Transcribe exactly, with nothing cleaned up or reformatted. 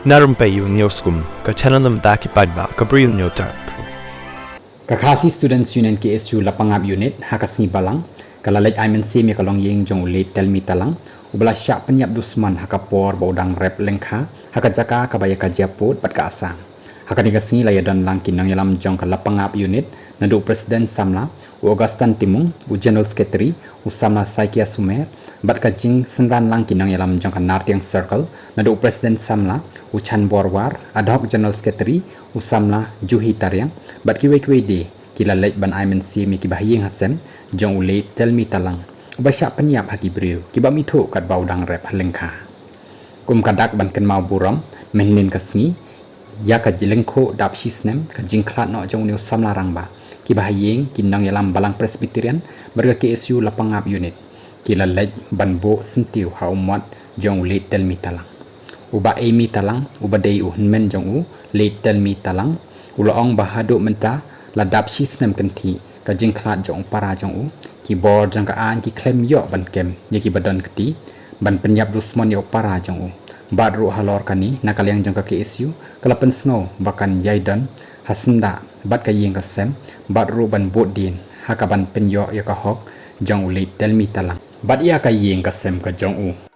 Na rympei ïa u News Kum, ka channel na bynta ki paidbah ka Bri u Hynñiewtrep. Ka Khasi Students Union, K S U, Lapangap Unit, ha ka sngi Balang ka la leit ai mynsiem ïa ka longïing jong u Late Telmi Talang, uba la shah pynïap dusmon ha ka por ba u dang rep lyngkha ha ka jaka kaba ïa ka jia pud bad ka asang. Ha kane ka sngi la ïadon lang ki nongïalam jong ka Lapangap Unit, naduh u President Samla, u Augustine Timung, u General Secretary, u Samla Saikia Sumer, bad ka jingsynran lang ki nongïalam jong ka Nartiang Circle, naduh u President Samla, u Chanbor War, Ad Hoc General Secretary, u Samla Juhi Tariang, bad kiwei kiwei de, ki la leit ban ai mynsiem ïa ki bahaïing hasem jong u Late Telmi Talang, uba shah pynïap ha ki briew kiba ym ithuh katba u dang rep ha lyngkha. Kum ka dak ban kynmaw burom mynhynnin ka sngi ïa ka lyngkhuh dap shi snem ka jingkhlad noh jong une u samla rangbah, ki bahaïing, ki nongïalam Balang Presbyterian bad ka K S U Lapangap Unit ki la leit ban buh syntiew ha u mot jong u Late Telmi Talang. U Bah Amy Talang, uba dei u hynmen jong u Late Telmi Talang, u la ong ba haduh mynta la dap shi snem kynthih ka jingkhlad jong u para jong u, ki bor jong ka aiñ ki khlem ïoh ban kem ïa kiba don kti ban pynïap dusmon ïa u para jong u. Bad ruh halor kane, na ka liang jong ka K S U ka la pynsngew ba kan ïai don ha syndah bad ka ïing ka sem, bad ruh ban bud dien ha kaban pynïoh ïa ka hok jong u Late Telmi Talang bad ïa ka ïing ka sem ka jong u.